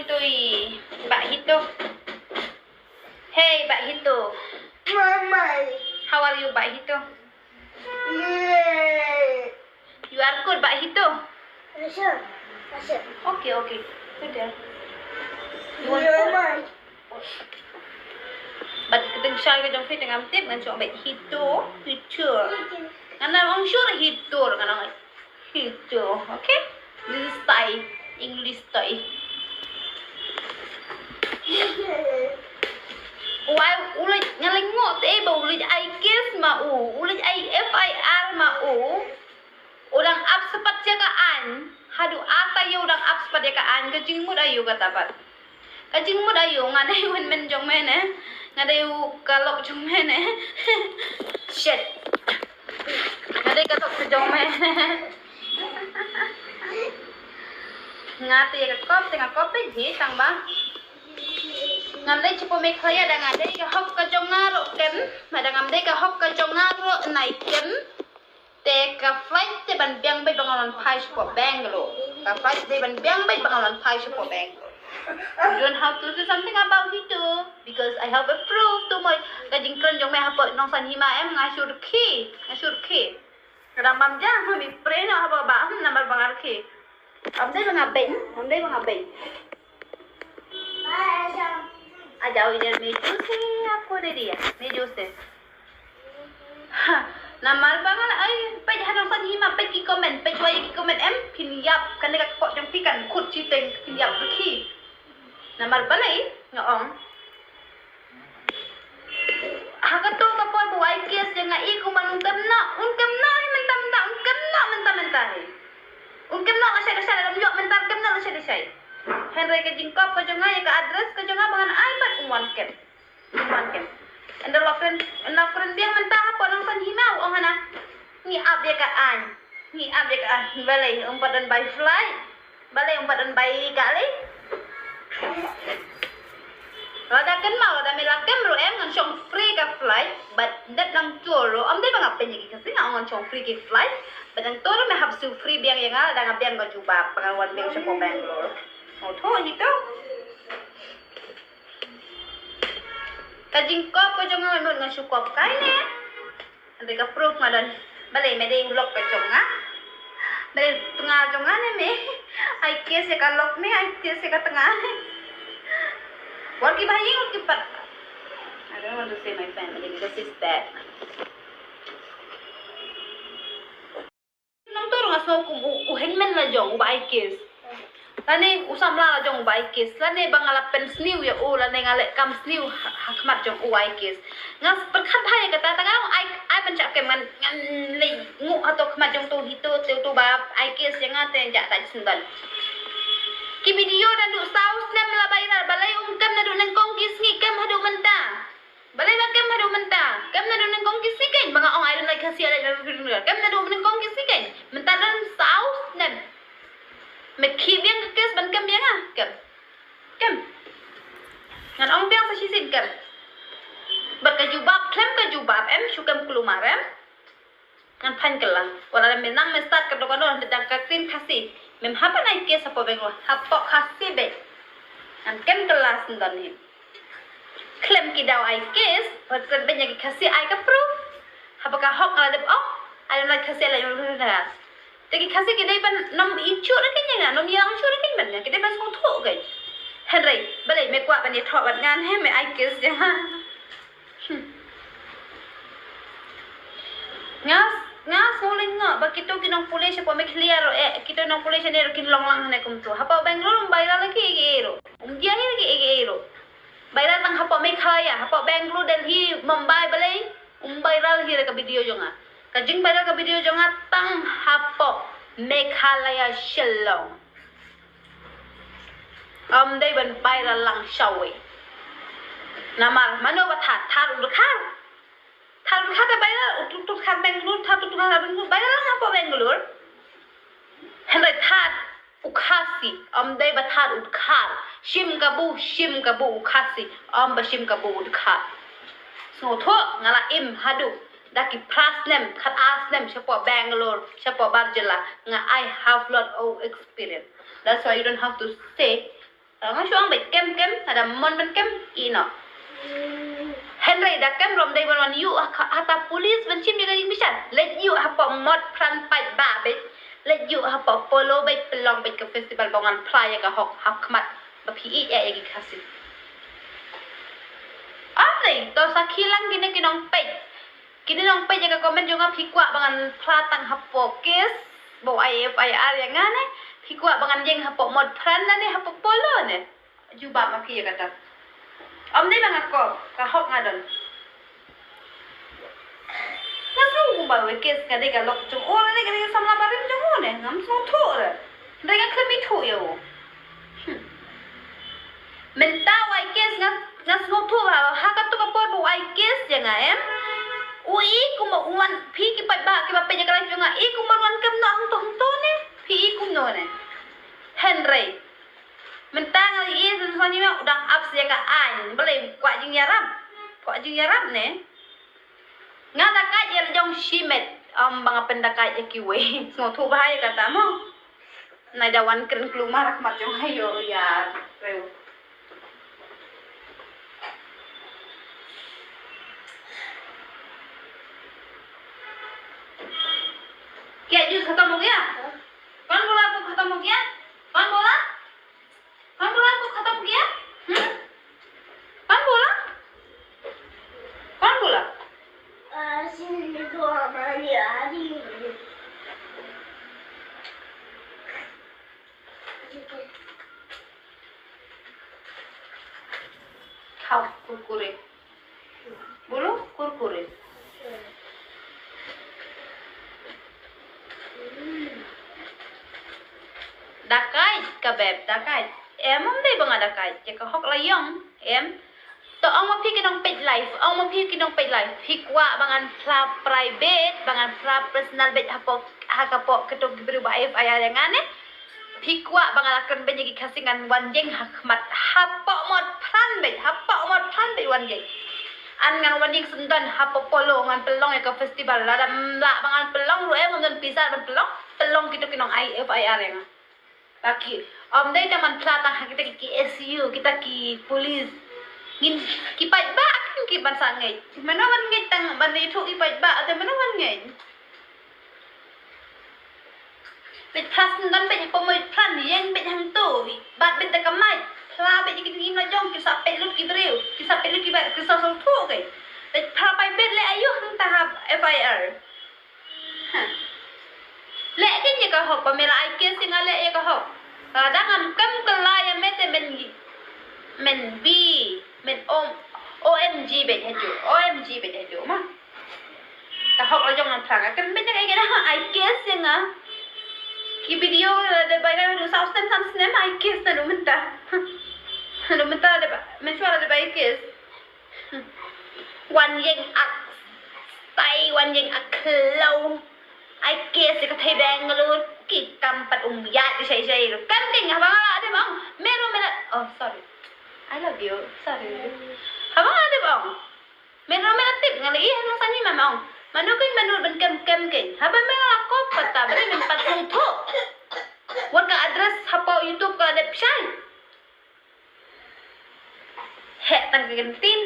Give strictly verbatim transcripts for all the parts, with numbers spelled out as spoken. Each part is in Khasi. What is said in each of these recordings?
Toi, Bah Hito. Hey, Bah Hito. Mama. How are you, Bah Hito? You are good, Bah Hito. Asha. Asha. Okay, okay. Good girl. You want food? Mama. Bad ka tyngshaiñ ka jong phi te ngam tip, ngan shu ong Bah Hito, Hito. Ngan ong sure Hito, ngan ong Hito, okay? This is Thai, English Thai. Why u leit, nga leit ngat te ba u leit ai kiss ma u, u leit ai F I R ma u. U dang ap spat ïa ka aiñ. Haduh ar taïew u dang ap spat ïa ka aiñ. Ka jingmut aïu kata pat? Ka jingmut aïu? Nga dei u hynmen jong me ne? Nga dei u ka lok jong me ne? Shit. Nga dei ka lok jong me. Nga te ïa ka kop te nga kop peit hi tang ba ngan leit shapoh Meghalaya da nga dei ka hok ka jong nga ruh ken. Ma da ngam dei ka hok ka jong nga ruh nai ken. Te ka flight te ban biang beit ba ngan wan phai shapoh Bangalore. Ka flight te ban biang beit ba ngan wan phai shapoh Bangalore. You don't have to say something about it too, because I have a proof too much. Ka jingkren jong me hapoh Nongsan Hima em, nga shu rkhie, nga shu rkhie. Ka dang bam ja, ha mi pre na hapoh ba, hmm, namar ba nga rkhie. Am dei ba nga beiñ, am dei ba nga beiñ. Ajaw iner me jose, apo de dia, me jose. Ha, namar ba nga la, ai, peit ha Nongsan Hima, peit ki comment, peit wei ki comment em, phin ïap, kane ka kpoh jong phi kan khut shiteng, phin ïap rkhie. Namar balei, nga ong. Ha kato ka por ba u ai kiss ïa nga, i kumba un kynnoh, un kynnoh hi mynta mynta, un kynnoh mynta mynta hi. Un kynnoh lashai lashai, lada ym ïoh mynta un kynnoh lashai lashai. Hynrei ka jingkop ka jong nga ïa ka address ka jong nga ba ngan ai pat, um wan kem. Um wan kem. Ynda la kren, ynda la kren biang mynta hapoh Nongsan Hima, u ong hana. Ngi ap ïa ka aiñ. Ngi ap ïa ka aiñ. Balei, um pat don bai flight. Balei um pat don bai kali? Lada kynmaw, lada me la kem ruh em, ngan shong free ka flight, bad dep nang tour ruh, ym dei ba nga pynïaid ki Khasi, nga ong ngan shong free ki flight, bad nang tour ruh me hap siew free biang ïa nga, lada nga biang ka jubab, ba ngan wan biang shapoh Bangalore. Nga thoh hi to. Ka jingkop ka jong nga, nga shu kop kai ne. Hynrei ka proof nga don. Balei me dei u lok ka jong nga? Balei tnga jong nga ne me? Ai kiss ïa ka lok ne, ai kiss ïa ka tnga ne. Wat ki ba ïing, wat ki pat. I don't want to say my family because it's bad. Nang tur nga sngew kum u, u hynmen la jong u ba ai kiss. Lane u samla la jong u ba ai kiss. Lane ba nga la pynsniew ïa u, lane nga leh kam sniew ha, ha khmat jong u ai kiss. Nga pyrkhat bha ïa kata, tang nga ai, ai ban shah kem ngan, ngan leit nguh hato khmat jong to hi to, te to ba ai kiss ïa nga te ja ta sendon. Ki video naduh saw snem la viral, balei um kem naduh nyngkong ki sngi, kem haduh mynta. Balei ba kem haduh mynta? Kem naduh nyngkong ki sngi kein, ba nga ong I don't like Khasi, I like Khasi. Kem naduh nyngkong ki sngi kein. Mynta don saw snem. Me khie biang ka case ban kem biang ah, kem. Kem. Ngan ong biang sa shisien kem. Bad ka jubab, khlem ka jubab, em, shu kem kulmar, em. Ngan pynkylla. Wat la me nang me start ka doh ka doh, hynda dang ka ktien Khasi. Mem hap ban ai case hapoh Bangalore, hapoh Khasi beit. Ngan kem kylla sendon hi. Khlem ki daw ai case, wat khlem beit ïa ki Khasi ai ka proof. Haba ka hok nga la dep ong, I don't like Khasi, I like Khasi. Te ki Khasi ki dei ban nym ïeit shuh da kein ïa nga, nym ïalang shuh da kein bad nga, ki dei ban sngewthuh kein. Hynrei, balei me kwah ban ïathoh bad nga ne, me ai case ïa nga. Hmm. Nga, nga sngewlyngngoh ba kito ki nongpule shapoh Meghalaya ruh, eh, kito nongpule shane ruh kin long lang hane kumto. Hapoh Bangalore um viral ki ei ei ruh. Um dei hi ki ei ei ruh. Viral tang hapoh Meghalaya, hapoh Bangalore, Delhi, Mumbai, balei um viral hi re ka video jong nga. Ka jing viral ka video jong nga tang hapoh Meghalaya Shillong. Ym dei ban viral lang shawei. Namar mano ba thad, thad u dkhar. Thad u dkhar te viral, u tu, tu dkhar Bangalore, thad u tu dkhar Bangalore, viral lang hapoh Bangalore. Hynrei thad u Khasi, ym dei ba thad u dkhar. Shim kabu, shim kabu u Khasi, ym ba shim kabu u dkhar. Sngewthuh, nga la im haduh da ki phra snem, khatar snem, shapoh Bangalore, shapoh bar jylla, nga, I have lot of experience. That's why you don't have to say Nga shu ong beit kem kem, lada mon ban kem, ïeh noh. Hynrei da kem ruh ym dei ban wan ïuh ha, ha ta police ban shim ïa ka jingbishar. Leit ïuh hapoh Motphran paidbah beit. Leit ïuh hapoh Polo beit, pynlong beit ka festival ba wan phla ïa ka hok ha khmat ba phi ïeit ïa ki Khasi. Ym dei, to sakhi lang kine ki nongpeit. Kine nongpeit ïa ka comment jong nga, phi kwah ba ngan phla tang hapoh case ba u ai F I R ïa nga ne? Phi kwah ba ngan ïeng hapoh Motphran ne, hapoh Polo ne? Jubab ma phi ïa kata. Ym dei ba nga kop, ka hok nga don. Nga sngew kumba u case ka dei ka lok jong u ne, ka dei ka samla barim jong u ne? Ngam sngewthuh re. Hynrei nga khlem ithuh ïa u. Hmm. Mynta u ai case nga, nga sngewthuh ba ha kato ka por ba u ai case ïa nga, em, u i kumba u wan, phi ki paidbah kiba peit ïa ka live jong nga, i kumba u wan kem noh hangto hangto ne? Phi i kumno ne? Hynrei mynta nga la ïohi sa, sa, u dang ap sa ïa ka aiñ. Balei? Kwah jingïarap. Kwah jingïarap ne? Nga dakaid ïa la jong shimet, ym ba nga pyndakaid ïa kiwei. Sngewthuh bha ïa kata mo. Nai da wan kren klumar ha khmat jong nga, ïoh ïa reu. क्या जूस खत्म हो गया? कौन बोला आपको खत्म हो गया? कौन बोला? कौन बोला आपको खत्म किया? हम्म? कौन बोला? कौन बोला? खाओ कुरकुरे। Bulu kurkure. Dakaid ka beb, dakaid. Em, ym dei ba nga dakaid. Ïa ka hok la ïong, em. To ong ma phi ki nongpeit live, ong ma phi ki nongpeit live. Phi kwah ba ngan phla private, ba ngan phla personal beit hapoh, ha kapoh kato ki briew ba F I R ïa nga ne? Phi kwah ba nga la kren beiñ ïa ki Khasi, ngan wan ïeng ha khmat hapoh Motphran beit, hapoh Motphran beit wan ïeng. An ngan wan ïeng syndon hapoh Polo, ngan pynlong ïa ka festival. Lada ym lah ba ngan pynlong ruh, em, ngam don pisa ban pynlong, pynlong kito ki nong ai F I R ïa nga. Ba ki, ym dei tang ban phla tang ha kita ki S U, kita ki police. Ngin, ki paidbah kin ki ban sa ngeit. Mano ban ngeit tang ban ithuh ki paidbah, te mano ban ngeit. Beit phla syndon beit hapoh Motphran, ïeng beit hangto, bat beit da ka mic, phla beit ïa ki jingim la jong, ki sa peit lut ki briew, ki sa peit lut ki ba, ki sa sngewthuh ki. Beit phla private, leh aïu hangta ha F I R. Ha. Leh kein ïa ka hok, ba me la ai case ïa nga, leh ïa ka hok. Lada ngam kem kylla ïa me te men, men bi, men om, O M G beit hajuh, O M G beit hajuh ma. Ka hok la jong ngan phla, nga kren beit ïa ka, ïa ka, ai case ïa nga. Ki video la dep bai, la dep saw snem, san snem ai case naduh mynta. Naduh mynta la dep, mynshuwa la dep ai case. Wan ïeng ak stai, wan ïeng ak khlaw. Ai case ïa ka thei Bangalore, ki kam pat um ïaid shai shai ruh. Kam ding, haba nga la dep ong, me ruh me la, oh, sorry. I love you, sorry. Haba nga la dep ong. Me ruh me la tip, nga la ïohi ha nongsan hima me ong. Mano kein mano ban kem kem kein. Haba me la kop pat ta, balei men pat sngewthuh. Wat ka address hapoh YouTube ka dep shai. Heh tang ka ktien.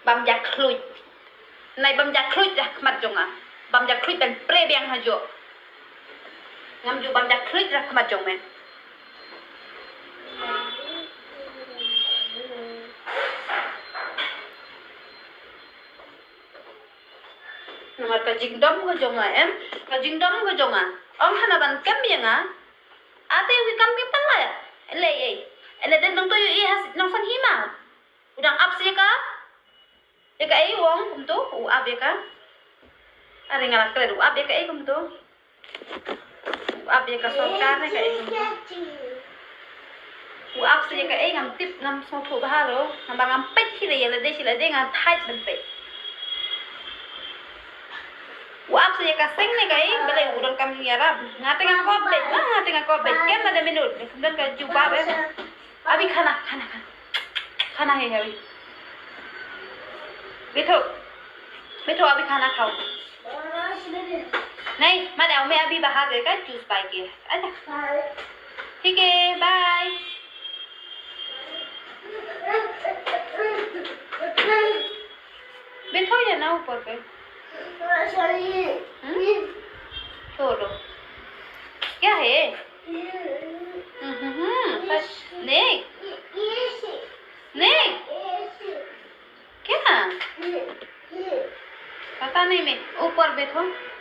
Bam ja khluit. Nai bam ja khluit da khmat jong nga. Bam ja khluit ban pre biang hajuh. Ngam ju bam ja khluit da khmat jong me. Namar ka jingdom ka jong nga, em, ka jingdom ka jong nga. Ong hana ban kem ïa nga. Ate u ki kam ki pala. Ele ei. Ele den dang to ïohi ha nongsan hima. U dang ap sa ïa ka. Ïa kaei u ong kumto, u ap ïa ka. Are nga la klet, u ap ïa kaei kumto. U ap ïa ka sorkar ne kaei kumto. U ap sa ïa kaei ngam tip, ngam sngewthuh bha ruh. Namar ngam peit shi lade, shi lade, shi lade nga thait ban peit. U ap sa ïa ka seng ne kaei, balei u donkam ïarap. Nga te nga kop beit, nga te nga kop beit. Kem lada minot, kem don ka jubab em. Abi khana, khana, khana. Khana hai, abi. Bithu. Bithu, abi khana khao. Nahi, mat dau, main abhi bahar gaya, juice pai ke. Acha. ठीक है, bye. बैठो या ना ऊपर पे। हम्म? छोड़ो। क्या है? हम्म, हम्म, हम्म। स्नेक। स्नेक। क्या? पता नहीं मैं। ऊपर बैठो।